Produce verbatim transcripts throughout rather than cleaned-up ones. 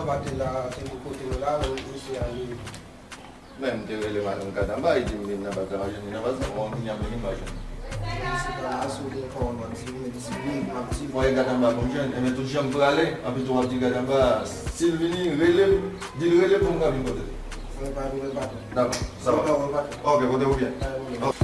Papa te la, te bò kote nou la, men misye ale. Men m te rele madanm Katamba, li di m vin nan baz la, m pa jwenn li nan baz la, bon, m vini apre li, m pa jwenn li. Misye pa la, si w gen pawòl w ap di, ou mèt di wi, m ap di wi. Mwen, Katamba pou m jwenn, enben tout jan m prale, anpi tou w ap di Katamba, si l vini, rele m, di l rele m pou m ka vin kote l. Mwen pa vin, mwen pa. Dakò, sa va. Mwen pa, mwen pa. Ok, kote w byen. Ok.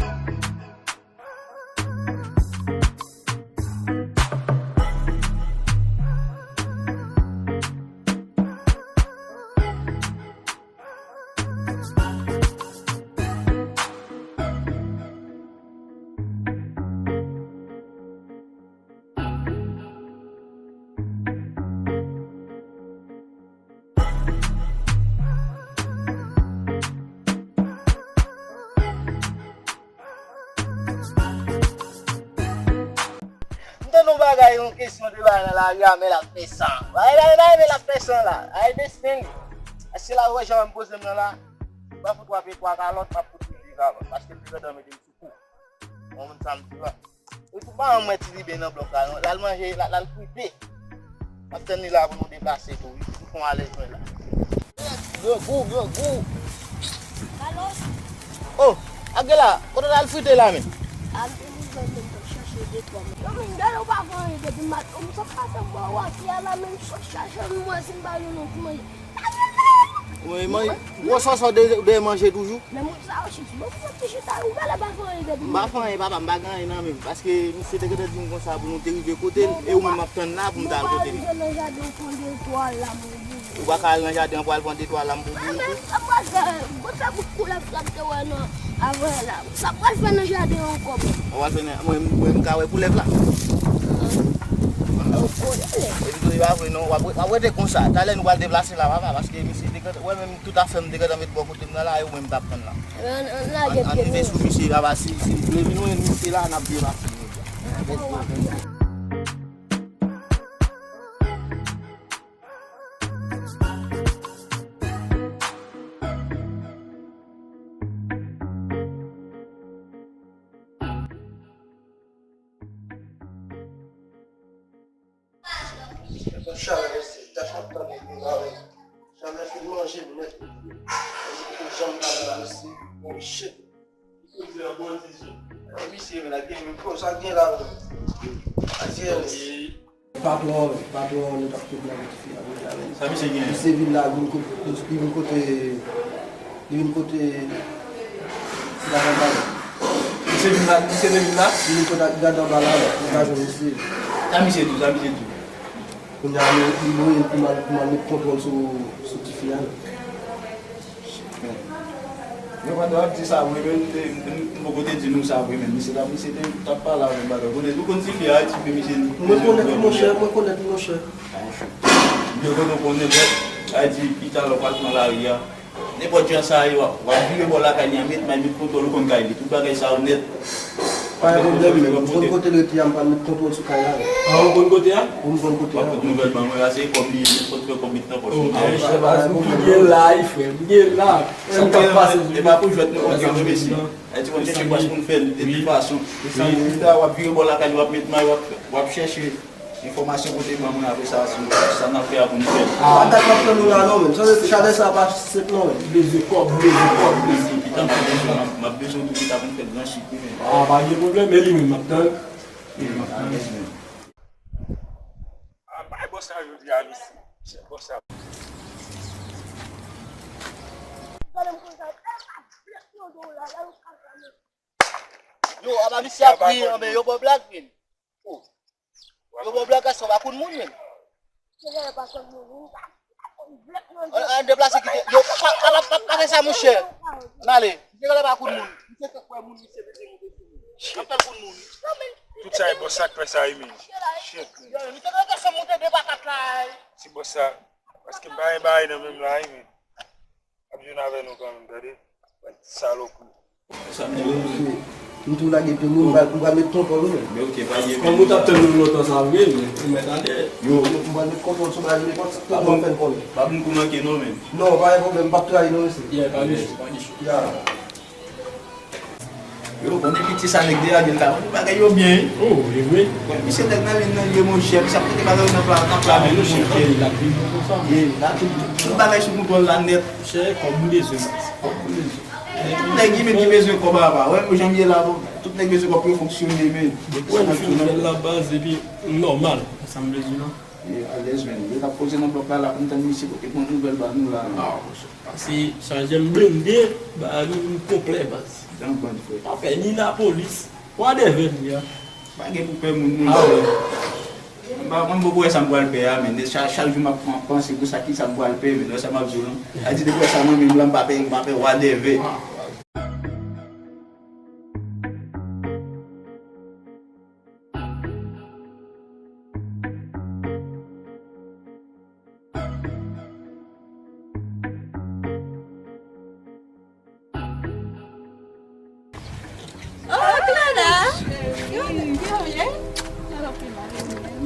M tande yon bagay, yon kesyon de bagay nan lari a, men l ap fè san. Bagay la, bagay la, men l ap fè san la. Ay, desten li. Èske la, ou wè jan m poze m nan la? M pa fout w ap twa kalòt, m ap fout li kalòt. Paske m te gentan mete m sou kou. Yon moun sa m di la. Epi pa yon mwen Ti Liben nan blòk la, non. L al manje, l al, l al frite. M ap tann li la pou nou deplase tou, wi. Pou fon alèz mwen la. Grangou, grangou. Oh, Agela, kote w al frite la, men? A, m te vin jwenn men m t ap chache de twa men. Non, men, gade, ou pa fè anyen depi maten. M sot pase bò wafya la, men m sot chache, m wè si m pa jwenn yon ti manje. Wi, man, gwo sòsò de, de manje toujou. Men moun sa yo chit, bon, fò ti chita, ou gade pa fè anyen depi. M pa fè anyen, papa, m pa gen anyen nan men m, paske misye te gentan di m konsa pou nou te rive kote l, e ou menm m ap tann la pou m ta al kote li. Ou pa ka al nan jaden an pou al pran de twa lam pou bouyi tou? Sa pral fè, bon, sa bout koulèv sa m te wè nan, avè la. Sa pral fè nan jaden an ankò, bon. Ou pral fè nan, mwen, mwen, m ka wè koulèv la? Epi tou, li pa vre non, w ap, w ap rete konsa. Talè nou pral deplase la, papa, paske misye te gentan, wè menm tout afè m te gentan met bò kote m nan la, e ou menm m t ap tann la. Ann, ann, ann lage pye nou. Ann rive sou misye la, si, si l vle vin wè misye la, n ap deplase. Chalè, mesye, tèt mwen tande m la, wi. Chalè fin manje m nèt, mesye. Mesye, kote janm pale la, mesye. Oh, shit. Misye, men, ak gen menm fòs, sa gen la, wi. Ak gen, mesye. Patwon, patwon, nou t ap fè blag ti fi a, men. Sa misye gen? Misye vin la, vin kote, li vin kote, li vin kote, gad anba la. Misye vin la, misye te vin la? Li vin kote gad anba la, nou pa jwenn misye. Sa misye di w, sa misye di w? Kounye a, li, li voye m pou m al, pou m al met kontwòl sou, sou ti fi a, non. Men, men pandan w ap di sa, mwen menm, m te, m, m, m poko te di nou sa vre, men misye t ap, misye te, t ap pale avè m bagay. Konnen, nou konn ti fi a, ti fi, misye, mwen konnet, monchè, mwen konnet, monchè. Byen konnen w konnen, bòs, a di, pita lè w pral pran lari a. Nenpòt jan sa ye, w ap, w ap vire bò lakay li an, met may, met kontwòl, ou konn kay li. Tout bagay sa yo nèt. Pa gen pwoblèm, men m konn kote l rete a, m pral met kontwòl sou kay la, wi. Ah, ou konn kote a? Wi, m konn kote a. W ap pot nouvèl ban mwen, la se kòb li ye, nenpòt fè kòb met nan pòch li. Oh, monchè, baz, m gen la, wi, frè, m gen la. Sa k ap pase sou e pa pou jwèt nou konn jwe, mesye. E ti konn chèche pòch pou n fè l, de tout fason. Wi. Pita, w ap vire bò lakay li, w ap met may, w ap, w ap chèche. Enfòmasyon kote ban mwen apre sa, sou sa n ap fè a pou n fè l. Ah. Pa dat m ap tann ou la non, men. Sa vle di chalè sa pa senp non, men. Bezwen kòb, bezwen kòb, bezwen. Pita m pa bezwen, m ap, m ap bezwen tou pita pou n fè gran chit, wi, men. Ah, pa gen pwoblèm, e li menm m ap tann. Li menm m ap tann. Ah, bay bòs la jodi a, mesye. Chèf bòs la. Yo, apa misye ap ri, anben, yo ba w blag, men. Oh. Yo ba w blag, gason, pa kout moun, men. An, an deplase kite. Yo, pa, pa, pa, pa, pa fè sa, monchè. N ale. Misye genlè pa kout moun. Misye fèk wè moun, misye mete moun sou moun. N ap fè l kout moun. Tout sa e bòs sa k fè sa, wi, men. Shit, men. Yo, misye genlè gason monte de pa kat la. Ti bòs sa, paske m pa gen bagay nan men m la, wi, men. Ap jwenn avè nou kanmenm, tande. Bann salopri. Sa m di w. M tou lage pye m, m pral, m pral met kontwòl, wi, men. Men ok, pa gen. Kòm ou t ap tann nou lontan sa vre, men ou mèt ale. Yo. M pral met kontwòl sou bagay nenpòt, tout moun fè l konnen. Pa pou m kou manke non, men. Non, pa gen pwoblèm, m p ap trayi non, mesye. Yeah, pa gen cho, pa gen cho. Yeah. Yo, konnen piti sa nèg de a gen ta. Tout bagay yo byen, wi. Oh, e vre. Bon, misye nèg nan liy nan ye, monchè. Misye ap pote bagay yo nan pla, nan pla men, monchè. Li la pi bon konsa. Ye, la tout, tout, tout bagay sou kontwòl la nèt. Monchè, kòb m bezwen, baz. Kòb m bezwen. Tout nèg ki menm ki bezwen kòb apa. Wè, nou jan m ye la, bon. Tout nèg bezwen kòb pou yo fonksyone, men. Depi w wè n fin fè l la, baz, epi nòmal. Sa m bezwen la. Ye alèz, men. Yo t ap koze nan blòk la, la, pou m tann misye, kote pran nouvèl ba nou la. Ah, monchè. Pase chaje m blende, ba nou konplè, baz. Jan bandi frè. Pa pè ni lapolis. Whatever li a. Pa gen pou pè moun, non. Ah, wi. M pa, mwen poko wè sa m pral pè a, men. Chak, chak jou m ap pran, panse pou sa, ki sa m pral pè, men. Wè sa m ap di w, non. A di depi wè sa mwen menm la, m pa pè, m pa pè whatever. Oh, Clara! Kòman w ye? Mwen tanpri.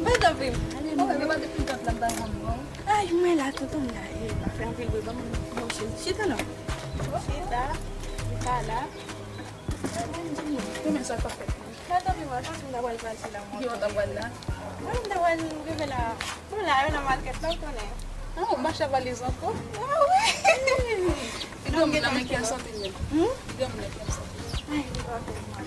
Mwen tanpri. Ay, mwen la, tonton m la. Eh, pa fè anpil bri, ban mwen yon chèz. Chita non. Chita. Chita la. Kòman sa pa fèt? Mwen tanpri, mwen panse m ta pral pase la, mwen. Ki bò w ta pral la? Mwen, m ta pral rive la. Bon, la, yo nan makèt la, w konnen. Ah, w mache a valiz ankò? Ah, wi. Granmoun nan men ki ap sante menm. Hmm? Granmoun nan ki ap sante. Ay, li pa fè mal.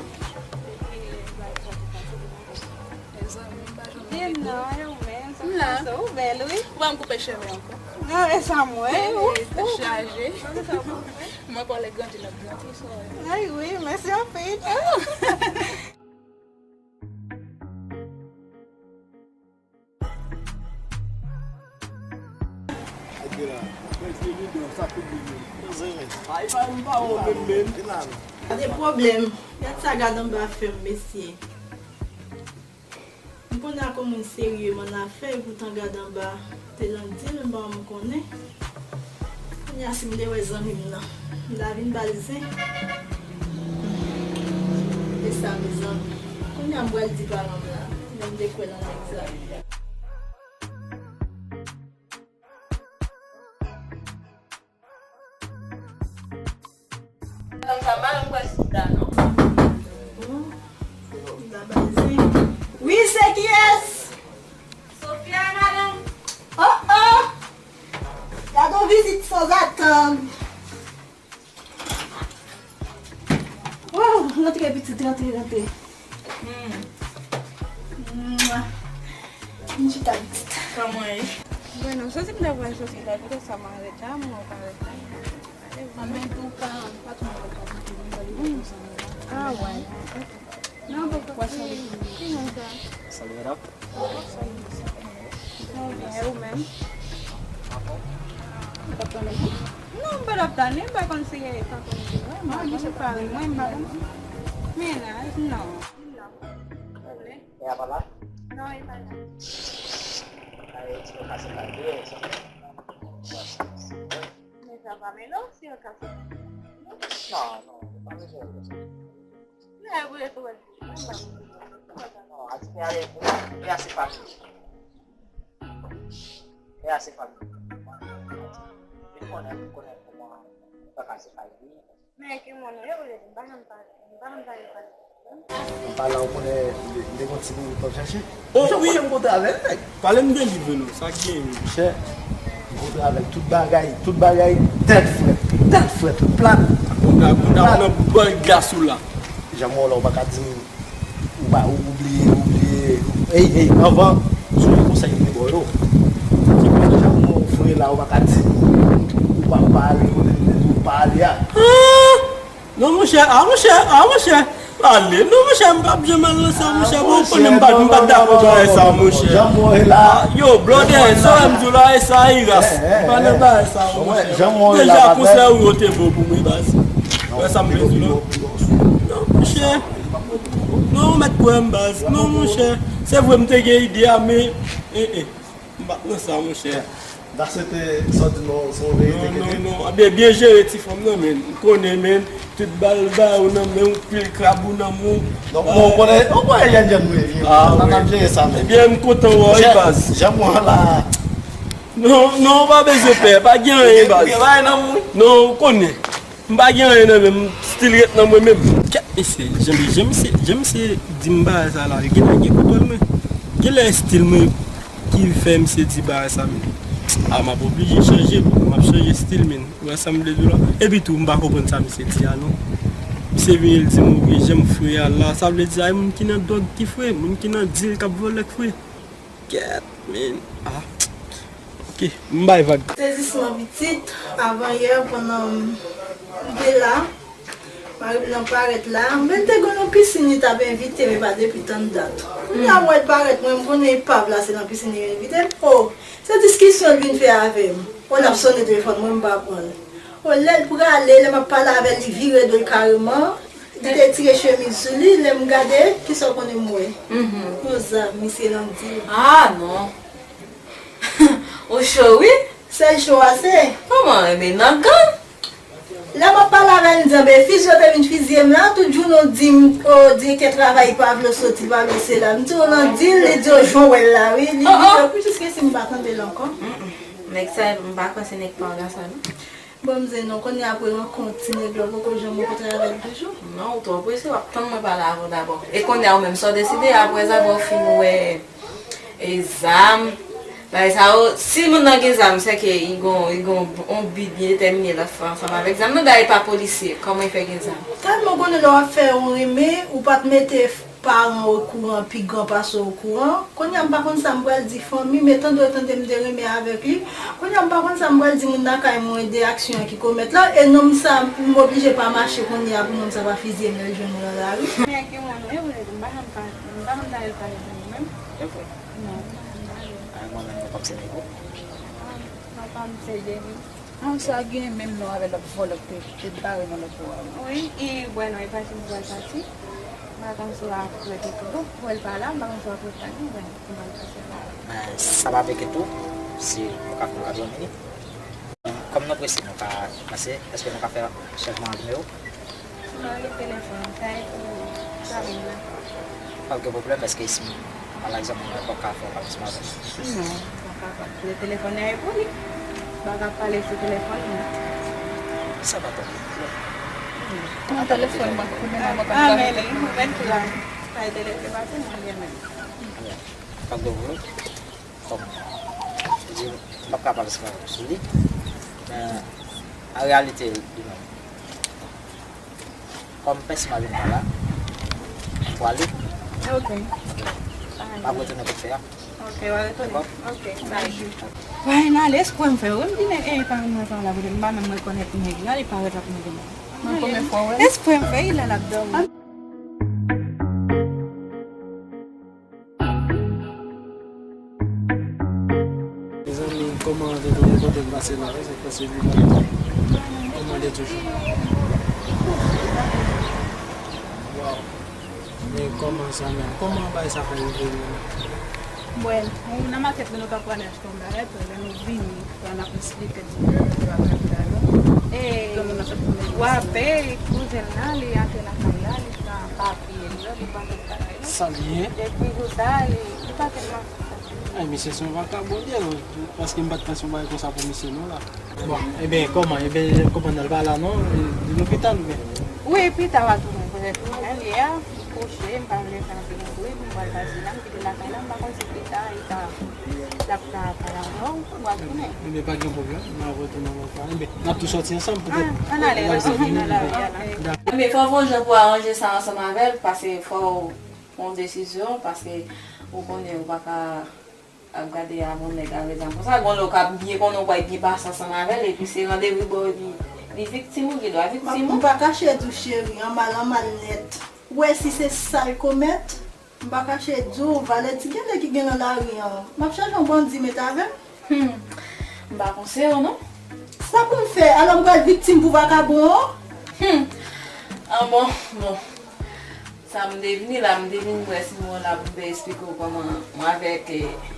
Mezanmi, m pa janm. Di m non, e ou menm, sa m la. Ou bèl, wi. Ou pa m koupe cheve ankò. Non, e sa m wè. Ou, ou chaje. Mwen pale grandi nan grandi, sa w wè. Ay, wi, mèsi anpil. Gade pwoblèm. Gad sa gad anba fè m, mesye. M konnen ak yon moun serye m annafè, epoutan gad anba te nan dil, m pa menm konnen. Kounye a si m te wè zanmi m nan, m ta vin ba l zen. E sa, mezanmi. Kounye a m pral di paran m la, lè m te kwè nan nèg sa. Madanm sa mal, m kwè sida non. Bon, m ta ba l zen. Wi, se kiyès? Sofia, madanm. Oh, oh! Gade yon vizit sanzatann. Waw, rantre pitit, rantre, rantre. Hmm. Mwa. Vin chita pitit. Kòman w ye? Bon, non, soti m ta pral soti la, poutèt sa m areta, mwen pa reta. Anben tou pa, pa tou mwen pa konte nou ba li konsa. Ah, wè. Non, poko. Wè sa li. Ki non sa? Salut, madame. Mwen byen, e ou menm? Non, m pa t ap tande, m pa konn si e pa konn di mwen, mwen, mwen pa konn. Mennaj, non. Non. E a pa la? Non, e pa la. Ay, ti pa se pa byen, sa. Men sa pa mele w, si yo ka fè. Non, non, pa bezwen. Lè ou rete wè. Non, ati te ale, e ase pa. E ase pa. Li konnen, li konnen kòman pa ka se pa li. Men ki moun ou ye, ou ye, m pa janm pale, m pa janm pale, pale. M pa la, ou konnen, m te gon ti minit pou m chache. Oh, wi. Ou konnen m kontre avè l, nèg. Pale m de li, Veno, sa k genyen? Monchè, m kontre avè l, tout bagay, tout bagay, tèt frèt, tèt frèt, plat. Konn a, konn a, plat. Nan bòl glas ou la. Jan m wè w la, ou pa ka di m, ou pa, ou, ou bliye, ou bliye, ey, ey, anvan, sonje konsèy m te ba w yo. Ki konsèy? Jan m wè w vre la, ou pa ka di m, ou pa, ou pa ale kote m te di w pa ale a. Ah! Non, monchè, ah, monchè, ah, monchè. Ale, non, monchè, m p ap janm al nan sa, monchè. Bon, ou konnen m pa, m pa dakò bagay sa, monchè. Jan m wè w la. Ah, yo, blòdè, sa w wè m di w la, e sa, e ras. M pa nan bagay sa, monchè. Deja, konsèy ou yo te bon pou mwen, baz. Wè sa m vle di, non? Non, monchè. Non, ou mèt kwè m, baz. Non, monchè. Se vre, m te gen ide a, men, eh, eh. M pa t nan sa, monchè. Dase te sòti non, se yon verite. Non, non, non. Ebyen, byen jere ti fanm nan, men. M konnen, men. Tout bal ba ou nan men w, pil krab ou nan men w. Donk, mwen, ou konnen, ou konnen jèn jèn nou ye, vye. Ah, wi. N ap jere sa, men. Ebyen, m kontan wè w, wi, baz. Jan mwen la. Non, non, ou pa bezwen pè, pa gen anyen, baz. Non, ou konnen. M pa gen anyen nan men m, m still ret nan mwen menm. Kèt. Mesye, jan, jan misye, jan misye di m bagay sa la, genlè gen kontwòl mwen. Genlè estil mwen ki fè misye di bagay sa, men. A, m ap oblije chanje, m ap chanje estil, men. Ou wè sa m vle di w la? Epi tou, m pa konprann sa misye di a, non. Misye vini, l di m, "Wi, jan m fre a la." Sa vle di, ay, moun ki nan dwòg ki fre, moun ki nan dil k ap vòlè k fre. Kèt, men. Ah. Ok, m bay vag. Sezisman pitit, avan yè, pandan m te la, mari m nan parèt la, men te gen yon pisin li t ap envite m, epa depi tann dat. Kounye a, m wè l parèt, mwen, m konnen epa plase nan pisin li envite m. Oh, se diskisyon l vin fè avè m. Oh, l ap sonnen telefòn mwen, m pa pran l. Oh, lè l prale, lè m ap pale avè l, li vire do l kareman. Li te tire chemiz sou li, lè m gade, kisa w konnen m wè? Yon zam, misye nan dil. Ah, non. Ou cho, wi. Sèl cho a se. Kòman, men nan gang? Lè m ap pale avè l, m di, "Anben, fiz yo te vin fizye m la, tout jounen w di m, o, direktè travay pa vle w soti, pa vle w sela." M di, "O, nan dil," li di, "O, jan w wè l la, wi." Li vire pou jiskaske m pa tande l ankò. Nèg sa, m pa kwè se nèg pa w la sa, non. Bon, m di, "Non, kounye a apre rankont ti nèg la, w poko janm rankontre avè l toujou?" Non, ou twò prese, w ap tann mwen pale avè w dabò. E kounye a, ou menm, sa w deside, apre sa, w fin wè e zam, bagay sa yo, si moun nan gen zam, sèke li gon, li gon yon bi byen detèmine l ap fè ansanm avèk zam nan, dayè li pa polisye, kòman li fè gen zam? Tèlman w konnen lè w ap fè yon renmen, ou pa t mete paran w okouran, pi gran pase w okouran. Kounye a m pa konn sa m pral di fanmi, men tande w tande m te renmen avèk li. Kounye a m pa konn sa m pral di moun lakay mwen de aksyon an ki komèt la, e nonm sa, m oblije pa mache kounye a pou nonm sa pa fizye m lè l jwenn mwen nan lari. Men ak yon moun, e vre, m pa janm pa, m pa janm tande l pale de nou menm. E vre? Non, m pa janm tande l. A, mwen menm, nou pa m se Nego. Ah, non, pa m se Nego. Ah, sa gen menm non avè lòt vòlò ki te, te bare nan lòt bò a, wi. Wi, e, bueno, e pati m pral pati. M pa konn si w ap rete tou. Bon, pou l pa la, m pa konn si w ap rete la, men, bon, m pral pase la. Men, sa pa vle ke tou, si nou ka fè yon katreven minit. Kòm nou prese, nou ka pase, èske nou ka fè chanjman nimewo? Mwen rele telefòn, sa e pou sa menm nan. Pa gen pwoblèm, èske si m pa la egzanp, mwen pa ka fè yon rankont avè l? Non, ou pa kapab. Le telefòn nan e pou li. Ou pa ka pale sou telefòn nan. Sa pa twò pwoblèm. Nan telefòn mwen, pou mwen mwen pa ka. Ah, men li, ou mèt la. Sa e telefòn pa pou mwen, li menm. Pa gen pwoblèm. Kòm, di, m p ap ka pale sou li, men an reyalite, li menm. Kòm pèsonn pa vin pa la, m prale. Ok. M ap retounen kote fè a. Ok, w a retounen. Dakò? Ok, bye. Wè, n ale, espre m fè, wi, m di nèg, e, pa mwen pa la, kote m pa menm rekonèt nèg la, li parèt ap mande m. Mwen premye fwa wè l. Espre m fè, li la, l ap dòmi. Mezanmi, kòman te tounen kote m pase la, se pase li la. Kòman te toujou? Waw. Men kòman sa menm? Kòman bagay sa fè rive menm? Bon, nou nan makèt la, nou t ap pral achte yon bagay, lè nou vini, la n ap esplike di nou bagay la, non? E w ap peye kouzen l la, li antre lakay la, li pran papye l yo, li pran tout bagay. Sa l ye? Depi jou sa, li, li pa tèlman fè sa. Ay, misye se yon vakabon li ye, non, paske m pa t panse yon bagay konsa pou misye non la. Bon, ebyen, kòman? Ebyen, kòman l pa la non? Li lopital oubyen? Wi, pita w a tounen, petèt tounen, li a, li kouche, m pa vle fè anpil bri, m pral pase la, m kite lakay la, m pa konn si pita, li ta, l ap ka pale avè w, ou pral tounen. Ebyen, pa gen pwoblèm, m ap retounen lòt fwa. Ebyen, n ap tou sòti ansanm, petèt. Ah, ann ale, ann ale, ann ale. Dakò. Ebyen, fò w gon jan pou aranje sa ansanm avè l, paske fò w pran desizyon, paske ou konnen ou pa ka ap gade avè yon nèg avè zam konsa. Gon lè ou ka byen konnen ou pral byen pase ansanm avè l, epi se randevou ba w, epi li viktim ou, gen dwa viktim ou. M pa kache di w, cheri, an mal, an mal nèt. Ou wè si se sa l komèt, m pa kache di w, valè ti gèlè ki gen nan lari an. M ap chache yon bandi met avè m. Hmm. M pa konseye w, non. Sa pou m fè? Alò m pral viktim pou vakabon an? Hmm. An bon, bon. Sa m te vini la, m te vin wè si mwen la pou m te esplike w kòman mwen avèk, eh,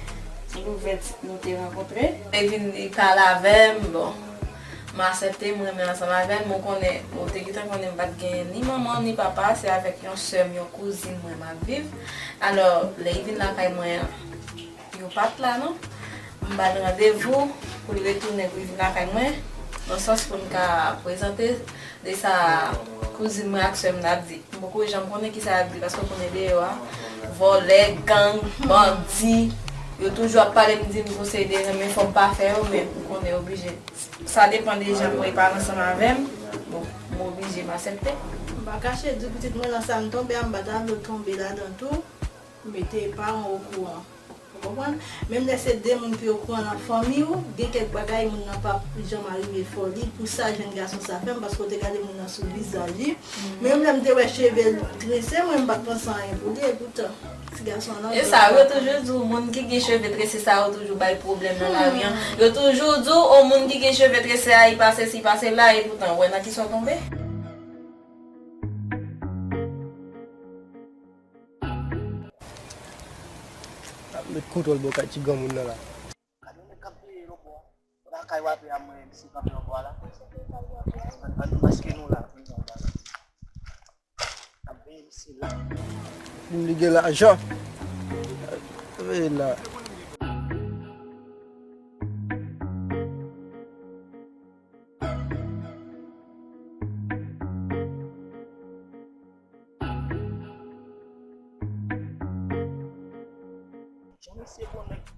Louvèt nou te rankontre. Li vin, li pale avè m, bon, m aksepte, m renmen ansanm avè l, men w konnen, ou te gentan konnen m pa t gen ni manman, ni papa, se avèk yon sè m, yon kouzin mwen m ap viv. Alò, lè li vin lakay mwen an, yo pa t la, non. M ba l randevou pou l retounen, pou l vin lakay mwen, nan sans pou n ka prezante de sa Kouzin mwen ak sè m nan ap di. M poko janm konnen kisa y ap di, paske w konnen deyò a, vòlè, gang, bandi, yo toujou ap pale m, di m konsèy de jan, men fò m pa fè yo, men ou konnen oblije. Sa depann de jan mwen pale ansanm avè m, bon, m oblije m aksepte. M pa kache di w pitit mwen nan sa m tonbe a, m pa ta vle w tonbe ladan tou. Mete paran w okouran. Ou konprann? Menm lè se de moun ki okouran nan fanmi w, gen kèk bagay moun nan p ap janm arive fè w li. Pou sa jèn gason sa fè m, paske w te gade moun nan sou vizaj li. Menm lè m te wè cheve l trese, mwen m pa t panse anyen pou li, epoutan, ti gason an nan E sa, yo toujou di w, moun ki gen cheve trese sa yo toujou bay pwoblèm nan lari an. Yo toujou di w, o, moun ki gen cheve trese a, li pa sesi, li pa sela, epoutan, ou wè nan kisa w tonbe? Ap met kontwòl bò kay ti granmoun nan la. Gade nèg k ap veye lòtbò a. Lakay w ap ye a, mwen, misye kanpe lòtbò a la. Ann, ann maske nou la, pou nou wè la. Ap veye misye la. Dim li gen lajan. Veye la. Jan misye bon nèg,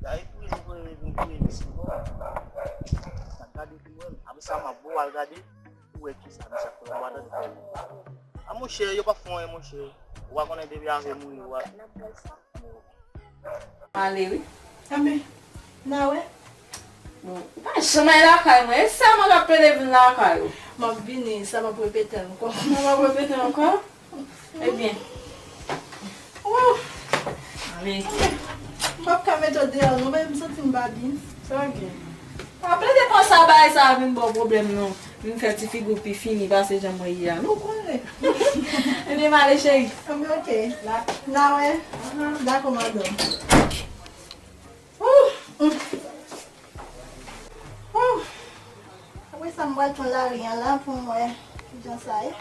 gade pou li voye vin voye misye non. Sa gade pou mwen, apre sa m ap bon al gade pou wè kisa misye ap fè. Ou pa tande? A monchè, yo p ap fè anyen monchè. Ou pa konnen depi avè m ou ye, ou a. Male wi. Anben, n a wè. Bon, ou pa janm al lakay mwen. E sèlman k ap plede vin lakay ou. M ap vini, sa m ap repete ankò. Sa m ap repete ankò? Ebyen. Wouh! Ale. M p ap ka mete w deyò non, men m santi m pa byen. Sa gen? Pa plede panse a bagay sa a vin ba w pwoblèm non. Vin fè ti figi w pi fini pase jan mwen ye a non. Ou konnen. Ebyen, m ale cheri. Anben, ok. N a wè. Dakò, madanm. Ooh, mm. Ooh. Apre sa, m pral pran lari an la pou m wè kijan sa ye.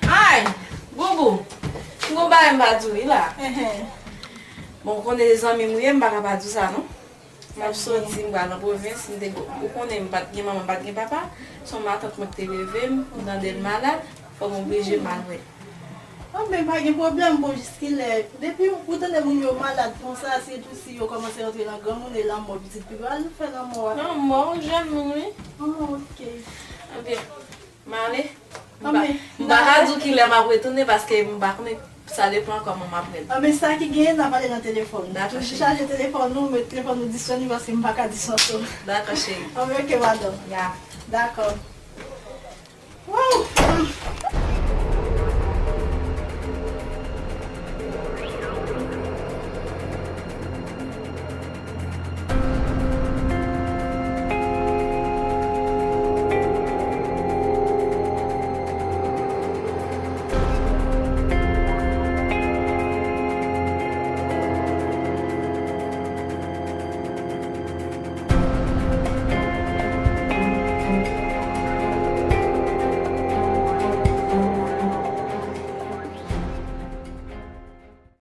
Ay! Boubou! M gon bagay m pa di w wi la. Enhen. Bon, ou konnen se zanmi m ou ye, m pa ka pa di w sa non. M ap soti, m pral nan pwovens, m te, ou konnen m pa t gen manman, m pa t gen papa. Se yon matant mwen ki te leve m, m tande l malad, fò m oblije m al wè l. Anben, pa gen pwoblèm, bon, jiskilè, depi ou tande moun yo malad konsa, sitou si yo kòmanse rantre nan granmoun, e lanmò pitit pi pral fè lanmò a. Lanmò, jèn moun, wi. Ah, ok. Anben, m ale. M pa, anben, m pa ka di w kilè m ap retounen, paske m pa konnen, sa depann kòman m ap wè l. Anben, sa ki genyen, n a pale nan telefòn. Dakò, cheri. Toujou chaje telefòn ou, met telefòn ou disponib, paske m pa ka dispanse w. Dakò, cheri. Anben, ok, madanm. Ya. Dakò.